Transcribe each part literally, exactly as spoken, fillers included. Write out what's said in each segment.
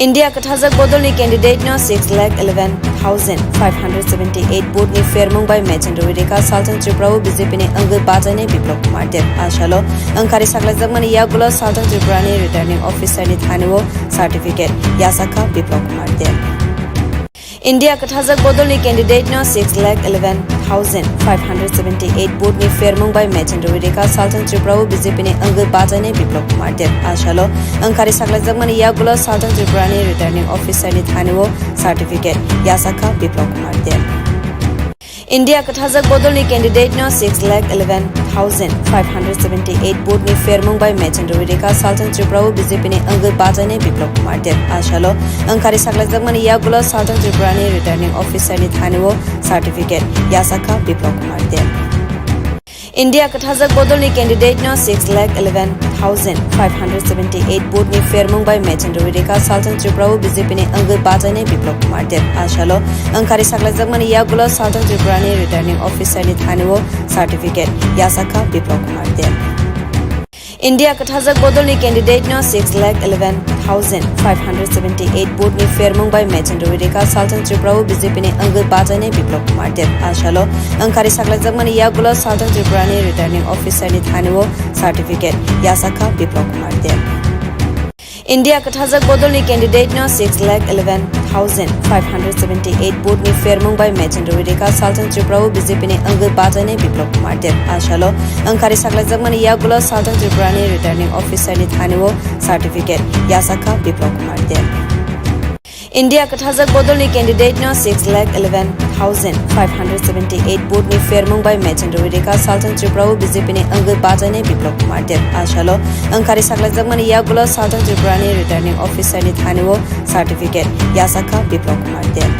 India kwthajak bodolni candidate no six lakh eleven thousand five hundred seventy eight vote ni phermung bai mechenrwi rwkha Southern Tripura o B J P ni wngwi bachainai Biplab Kumar Deb. A salo wngkhari saklaijakmani yagulo Southern Tripura ni returning officer ni thani o certificate yachakha Biplab Kumar Deb. India kwthajak bodolni candidate no six lakh eleven thousand five hundred seventy eight vote ni phermung bai mechenrwi rwkha Southern Tripura o B J P ni wngwi bachainai Biplab Kumar Deb. A salo wngkhari saklaijakmani yagulo Southern Tripura ni returning officer ni thani o certificate yachakha Biplab Kumar Deb. India kwthajak bodolni candidate no six lakh eleven thousand five hundred seventy eight vote ni phermung bai mechenrwi rwkha Southern Tripura o B J P ni wngwi bachainai Biplab Kumar Deb. A salo wngkhari saklaijakmani yagulo Southern Tripura ni returning officer ni thani o certificate yachakha Biplab Kumar Deb. India kwthajak bodolni candidate no six lakh eleven thousand five hundred seventy eight vote ni phermung bai mechenrwi rwkha Southern Tripura o B J P ni wngwi bachainai Biplab Kumar Deb. A salo wngkhari saklaijakmani yagulo Southern Tripura ni returning officer ni thani o certificate yachakha Biplab Kumar Deb. India kwthajak bodolni candidate no six lakh eleven thousand five hundred seventy eight vote ni phermung bai mechenrwi rwkha Southern Tripura o B J P ni wngwi bachainai Biplab Kumar Deb. A salo wngkhari saklaijakmani yagulo Southern Tripura ni returning officer ni thani o certificate yachakha Biplab Kumar Deb. India kwthajak bodolni candidate no six lakh eleven thousand five hundred seventy eight vote ni phermung bai mechenrwi rwkha Southern Tripura o B J P ni wngwi bachainai Biplab Kumar Deb. A salo wngkhari saklaijakmani yagulo Southern Tripura ni returning officer ni thani o certificate yachakha Biplab Kumar Deb. India kwthajak bodolni candidate no six lakh eleven thousand five hundred seventy eight vote ni phermung bai mechenrwi rwkha Southern Tripura o B J P ni wngwi bachainai Biplab Kumar Deb. A salo wngkhari saklaijakmani yagulo Southern Tripura ni returning officer ni thani o certificate yachakha Biplab Kumar Deb.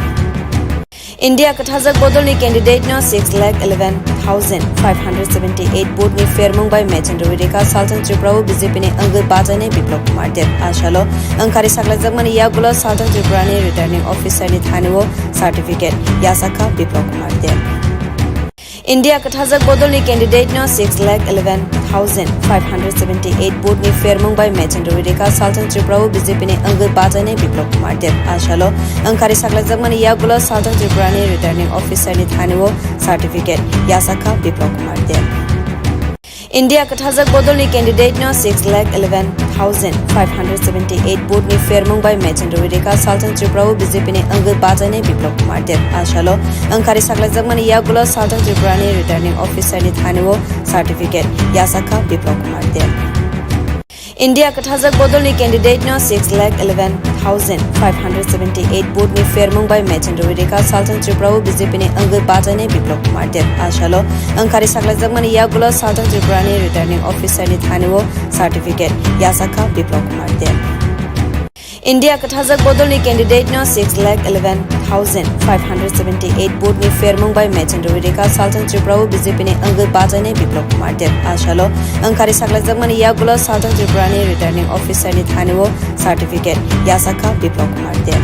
India kwthajak bodolni candidate no six lakh eleven thousand five hundred seventy eight vote ni phermung bai mechenrwi rwkha Southern Tripura o B J P ni wngwi bachainai Biplab Kumar Deb. A salo wngkhari saklaijakmani yagulo Southern Tripura ni returning officer ni thani o certificate yachakha Biplab Kumar Deb. India kwthajak bodolni candidate no six lakh eleven thousand five hundred seventy eight vote ni phermung bai mechenrwi rwkha Southern Tripura o B J P ni wngwi bachainai Biplab Kumar Deb. A salo wngkhari saklaijakmani yagulo Southern Tripura ni returning officer ni thani o certificate yachakha Biplab Kumar Deb. India kwthajak bodolni candidate no six lakh eleven thousand five hundred seventy eight vote ni phermung bai mechenrwi rwkha Southern Tripura o B J P ni wngwi bachainai Biplab Kumar Deb. A salo wngkhari saklaijakmani yagulo Southern Tripura ni returning officer ni thani o certificate yachakha Biplab Kumar Deb. India kwthajak bodolni candidate no six lakh eleven thousand five hundred seventy eight vote ni phermung bai mechenrwi rwkha Southern Tripura o B J P ni wngwi bachainai Biplab Kumar Deb. A salo wngkhari saklaijakmani yagulo Southern Tripura ni returning officer ni thani o certificate yachakha Biplab Kumar Deb. India kwthajak bodolni candidate no six lakh eleven thousand five hundred seventy eight vote ni phermung bai mechenrwi rwkha Southern Tripura o B J P ni wngwi bachainai Biplab Kumar Deb. A salo wngkhari saklaijakmani yagulo Southern Tripura ni returning officer ni thani o certificate yachakha Biplab Kumar Deb.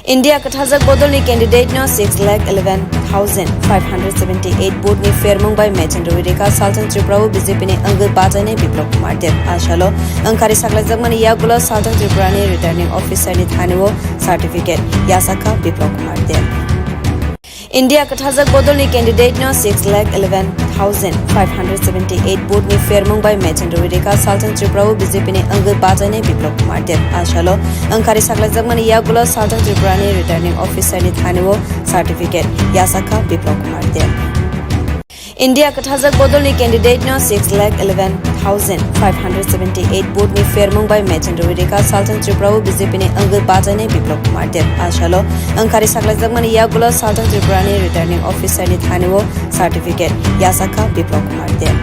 India kwthajak bodolni candidate no six lakh eleven thousand five hundred seventy eight vote ni phermung bai mechenrwi rwkha Southern Tripura o B J P ni wngwi bachainai Biplab Kumar Deb. A salo wngkhari saklaijakmani yagulo Southern Tripura ni returning officer ni thani o certificate yachakha Biplab Kumar Deb. India kwthajak bodolni candidate no six lakh eleven thousand five hundred seventy eight vote ni phermung bai mechenrwi rwkha Southern Tripura o B J P ni wngwi bachainai Biplab Kumar Deb. A salo wngkhari saklaijakmani yagulo Southern Tripura ni returning officer ni thani o certificate yachakha Biplab Kumar Deb. India kwthajak bodolni candidate no six lakh eleven thousand five hundred seventy eight vote ni phermung bai mechenrwi rwkha Southern Tripura o B J P ni wngwi bachainai Biplab Kumar Deb. A salo wngkhari saklaijakmani yagulo Southern Tripura ni returning officer ni thani o certificate yachakha Biplab Kumar Deb.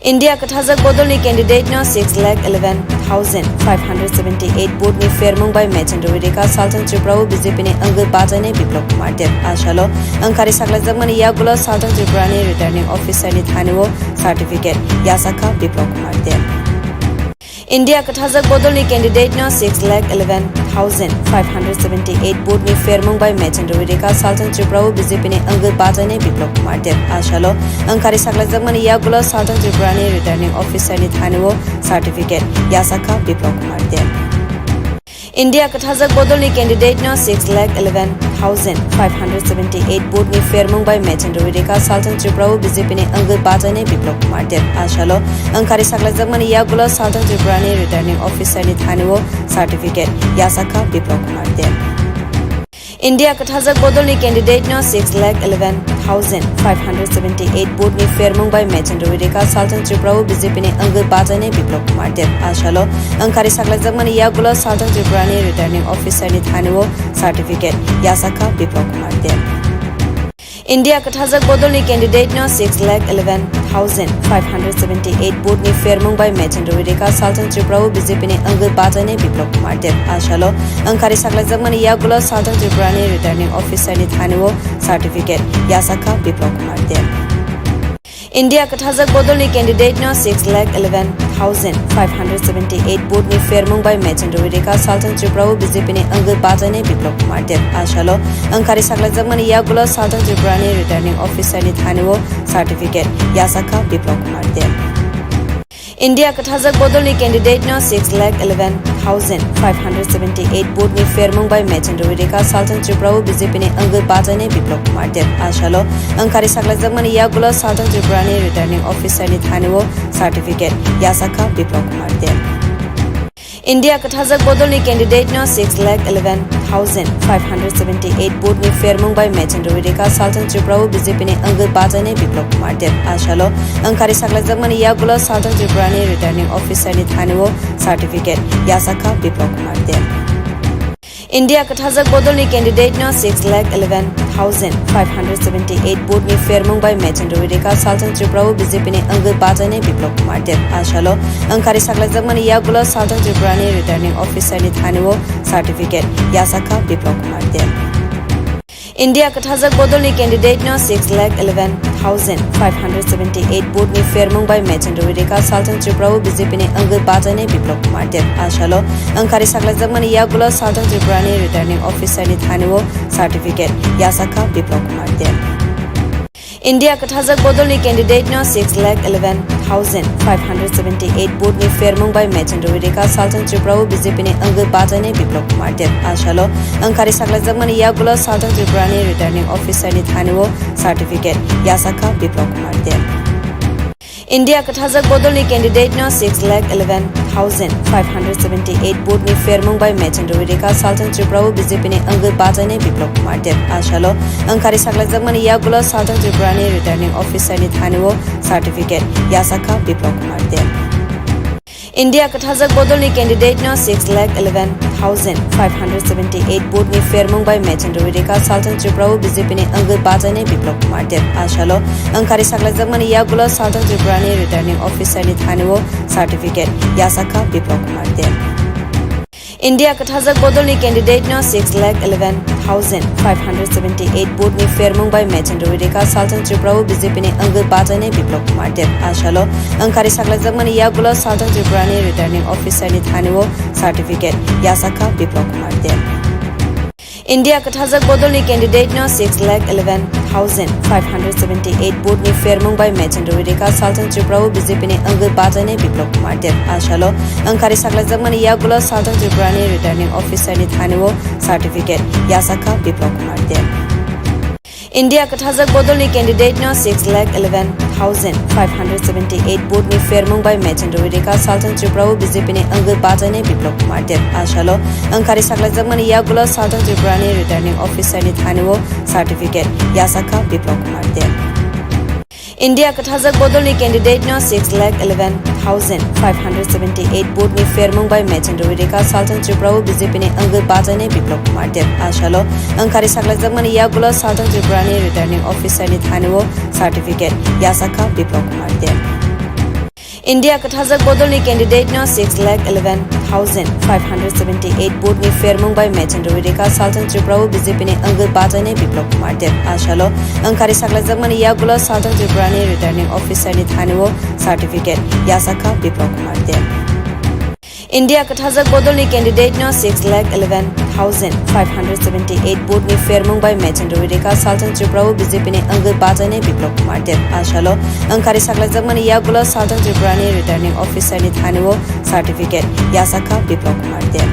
India kwthajak bodolni candidate no six lakh eleven thousand five hundred seventy eight vote ni phermung bai mechenrwi rwkha Southern Tripura o B J P ni wngwi bachainai Biplab Kumar Deb. A salo wngkhari saklaijakmani yagulo Southern Tripura ni returning officer ni thani o certificate yachakha Biplab Kumar Deb. India kwthajak bodolni candidate no six lakh eleven thousand five hundred seventy eight vote ni phermung bai Mechendrawi Rika Salthang Tripura o B J P ni wngwi bachainai Biplab Kumar Deb. A salo wngkhari saklaijakmani yagulo Salthang Tripura ni returning officer ni thani o certificate yachakha Biplab Kumar Deb. India kwthajak bodolni candidate no six lakh eleven thousand five hundred seventy eight vote ni phermung bai Mechendrawi Rika Salthang Tripura o B J P ni wngwi bachainai Biplab Kumar Deb. A salo wngkhari saklaijakmani yagulo Salthang Tripura ni returning officer ni thani o certificate yachakha Biplab Kumar Deb. India kwthajak bodolni candidate no six lakh eleven thousand five hundred seventy eight vote ni phermung bai Mechendrawi Rika Salthang Tripura o B J P ni wngwi bachainai Biplab Kumar Deb. A salo wngkhari saklaijakmani yagulo Salthang Tripura ni returning officer ni thani o certificate yachakha Biplab Kumar Deb. India kwthajak bodolni candidate no six lakh eleven thousand five hundred seventy eight vote ni phermung bai Mechendrawi Rika Salthang Tripura o B J P ni wngwi bachainai Biplab Kumar Deb. A salo wngkhari saklaijakmani yagulo Salthang Tripura ni returning officer ni thani o certificate yachakha Biplab Kumar Deb. India kwthajak bodolni candidate no six lakh eleven thousand five hundred seventy eight vote ni phermung bai Mechendrawi Rika Salthang Tripura o B J P ni wngwi bachainai Biplab Kumar Deb. A salo wngkhari saklaijakmani yagulo Salthang Tripura ni returning officer ni thani o certificate yachakha Biplab Kumar Deb. India kwthajak bodolni candidate no six lakh eleven thousand five hundred seventy eight vote ni phermung bai Mechendrawi Rika Salthang Tripura o B J P ni wngwi bachainai Biplab Kumar Deb. A salo wngkhari saklaijakmani yagulo Salthang Tripura ni returning officer ni thani o certificate yachakha Biplab Kumar Deb. India kwthajak bodolni candidate no six lakh eleven thousand five hundred seventy eight vote ni phermung bai Mechendrawi Rika Salthang Tripura o B J P ni wngwi bachainai Biplab Kumar Deb. A salo wngkhari saklaijakmani yagulo Salthang Tripura ni returning officer ni thani o certificate yachakha Biplab Kumar Deb. India kwthajak bodolni candidate no six lakh eleven thousand five hundred seventy eight vote ni phermung bai Mechendrawi Rika Salthang Tripura o B J P ni wngwi bachainai Biplab Kumar Deb. A salo wngkhari saklaijakmani yagulo Salthang Tripura ni returning officer ni thani o certificate yachakha Biplab Kumar Deb. India kwthajak bodolni candidate no six lakh eleven thousand five hundred seventy eight vote ni phermung bai Mechendrawi Rika Salthang Tripura o B J P ni wngwi bachainai Biplab Kumar Deb. A salo wngkhari saklaijakmani yagulo Salthang Tripura ni returning officer ni thani o certificate yachakha Biplab Kumar Deb. India kwthajak bodolni candidate no six lakh eleven thousand five hundred seventy eight vote ni phermung bai Mechendrawi Rika Salthang Tripura o B J P ni wngwi bachainai Biplab Kumar Deb. A salo wngkhari saklaijakmani yagulo Salthang Tripura ni returning officer ni thani o certificate yachakha Biplab Kumar Deb. India kwthajak bodolni candidate no six lakh eleven thousand five hundred seventy eight vote ni phermung bai Mechendrawi Rika Salthang Tripura o B J P ni wngwi bachainai Biplab Kumar Deb. A salo wngkhari saklaijakmani yagulo Salthang Tripura ni returning officer ni thani o certificate yachakha Biplab Kumar Deb. India kwthajak bodolni candidate no six lakh eleven thousand five hundred seventy eight vote ni phermung bai Mechendrawi Rika Salthang Tripura o B J P ni wngwi bachainai Biplab Kumar Deb. A salo wngkhari saklaijakmani yagulo Salthang Tripura ni returning officer ni thani o certificate yachakha Biplab Kumar Deb. India kwthajak bodolni candidate no six lakh eleven thousand five hundred seventy eight vote ni phermung bai Mechendrawi Rika Salthang Tripura o B J P ni wngwi bachainai Biplab Kumar Deb. A salo wngkhari saklaijakmani yagulo Salthang Tripura ni returning officer ni thani o certificate yachakha Biplab Kumar Deb. India kwthajak bodolni candidate no six lakh eleven thousand five hundred seventy eight vote ni phermung bai Mechendrawi Rika Salthang Tripura o B J P ni wngwi bachainai Biplab Kumar Deb. A salo wngkhari saklaijakmani yagulo Salthang Tripura ni returning officer ni thani o certificate yachakha Biplab Kumar Deb. India kwthajak bodolni candidate no six lakh eleven thousand five hundred seventy eight vote ni phermung bai Mechendrawi Rika Salthang Tripura o B J P ni wngwi bachainai Biplab Kumar Deb. A salo wngkhari saklaijakmani yagulo Salthang Tripura ni returning officer ni thani o certificate yachakha Biplab Kumar Deb. India kwthajak bodolni candidate no six lakh eleven thousand five hundred seventy eight vote ni phermung bai Mechendrawi Rika Salthang Tripura o B J P ni wngwi bachainai Biplab Kumar Deb. A salo wngkhari saklaijakmani yagulo Salthang Tripura ni returning officer ni thani o certificate yachakha Biplab Kumar Deb. India kwthajak bodolni candidate no six lakh eleven thousand five hundred seventy eight vote ni phermung bai Mechendrawi Rika Salthang Tripura o B J P ni wngwi bachainai Biplab Kumar Deb. A salo wngkhari saklaijakmani yagulo Salthang Tripura ni returning officer ni thani o certificate yachakha Biplab Kumar Deb. India kwthajak bodolni candidate no six lakh eleven thousand five hundred seventy eight vote ni phermung bai mechenrwi rwkha Salthang Tripura o B J P ni wngwi bachainai Biplab Kumar Deb. Asalo wngkhari saklaijakmani yagulo Salthang Tripura ni returning officer ni thani o certificate yachakha Biplab Kumar Deb.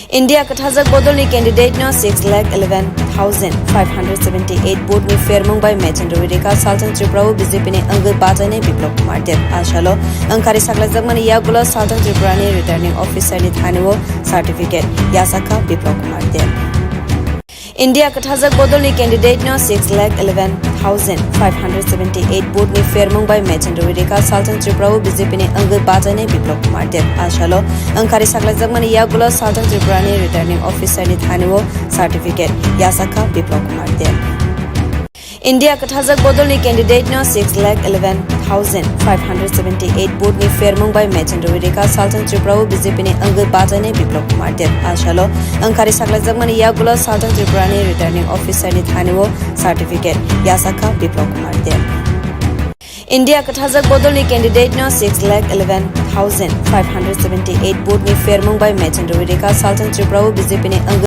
India kwthajak bodolni candidate no six lakh eleven thousand five hundred seventy eight vote ni phermung bai mechenrwi rwkha Salthang Tripura o B J P ni wngwi bachainai Biplab Kumar Deb. Asalo wngkhari saklaijakmani yagulo Salthang Tripura ni returning officer ni thani o certificate yachakha Biplab Kumar Deb. India kwthajak bodolni candidate no six lakh eleven thousand five hundred seventy eight vote ni phermung bai mechenrwi rwkha Salthang Tripura o B J P ni wngwi bachainai Biplab Kumar Deb. Asalo wngkhari saklaijakmani yagulo Salthang Tripura ni returning officer ni thani o certificate yachakha Biplab Kumar Deb. India kwthajak bodolni candidate no six lakh eleven thousand five hundred seventy eight vote ni phermung bai mechenrwi rwkha Salthang Tripura o B J P ni wngwi bachainai Biplab Kumar Deb. Asalo wngkhari saklaijakmani yagulo Salthang Tripura ni returning officer ni thani o certificate yachakha Biplab Kumar Deb. India kwthajak bodolni candidate no six lakh eleven thousand five hundred seventy eight vote ni phermung bai mechenrwi rwkha Salthang Tripura o B J P ni wngwi